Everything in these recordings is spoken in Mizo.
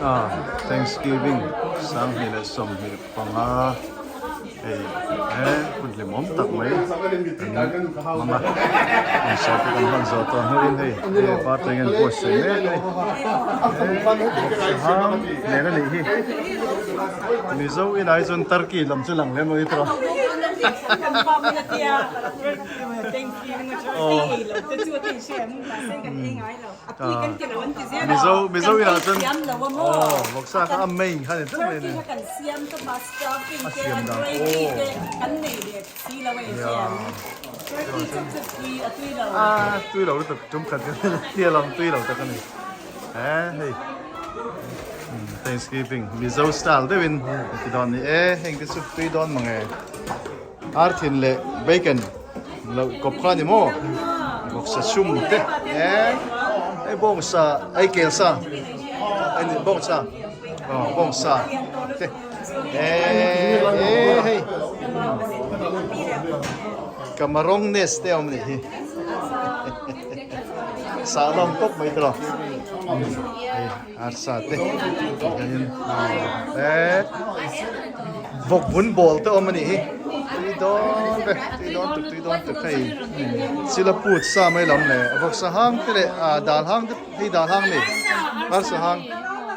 Ah Thanksgiving 2025 hei he hun hlimawm tak mai kan hmang a insawi te kan hman zawh tawh hnuin hei he party hian buatsaih mek a ni he hang nen a nih hi Mizo inah hi chuan Turkey lam chu lang lem lo hi tawh Mizo Mizo inah chuan aw vawksa kha a main kha ni tlat mai a ni a siam dan aw a tui lo lutuk tum khat tia lam tui lo tak a ni he hei Thanksgiving Mizo style deuhin ti dawn ni e heng te chu tui dawn mange. Arthin leh bacon lo kawp kha ni maw? Bawksa sum te eh hei bawngsa ei kel sa a ni bawngsa aw bawngsa te eh eh hei camarones te a awm nih hi sah hlawm tawp mai tawh hei arsa te hianin eh Vawk vun bawl te awm a nih hi. Tui dawn ve, tui dawn tuk, tui dawn tuk hei. Chila put sa mai lam le vawk sa hang te leh ah dal hang te hei dal hang ni arsa hang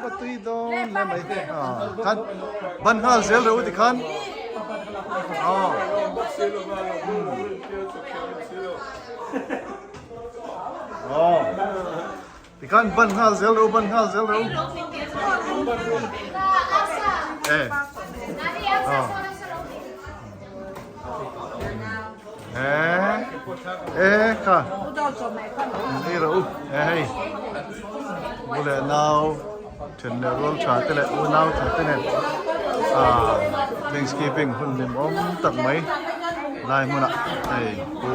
ka tui dawn hle mai ah khan ban nghal zel reuh ti khan aw aw Tikhan ban nghal zel ro, ban nghal zel ro. Eh. Ah. Eh. Eh kha. Ei ro. Eh hei. Bule nau then le rual tha te le u nau tha te nen. Ah, Thanksgiving hun lim om tak mai. Lai hmunah hei Pu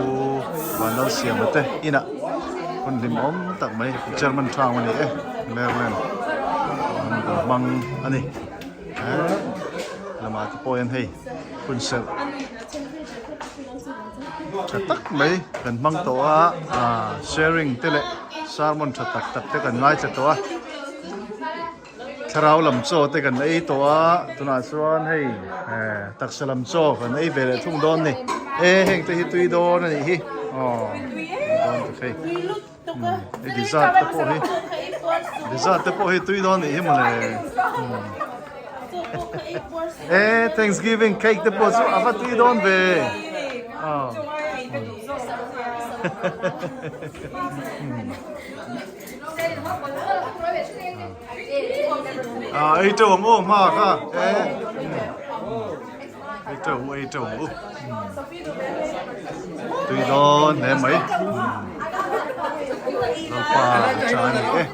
Vanlalsiama te inah hun hlimawm tak mai German town a ni e Maryland an kan hmang a ni he lamah te pawh hian hei hun serh tha tak mai kan hmang tawh a ah sharing te leh sermon tha tak tak te kan ngaithla tawh a. Thlarau lam chaw te kan ei tawh a, tunah chuan hei taksa lam chaw kan ei ve leh thung dawn ni. E heng te hi tui dawn a nih hi. Aw tui dawn tuk hei. Hei dessert te pawh hi dessert te pawh hi tui dawn nih hi mawle. E Thanksgiving cake te pawh chu a va tui dawn ve. Aw. À, ei trâu ang aw hma kha e ei trâu ei trâu u tui dawn hle mai lalpa tha a ni e.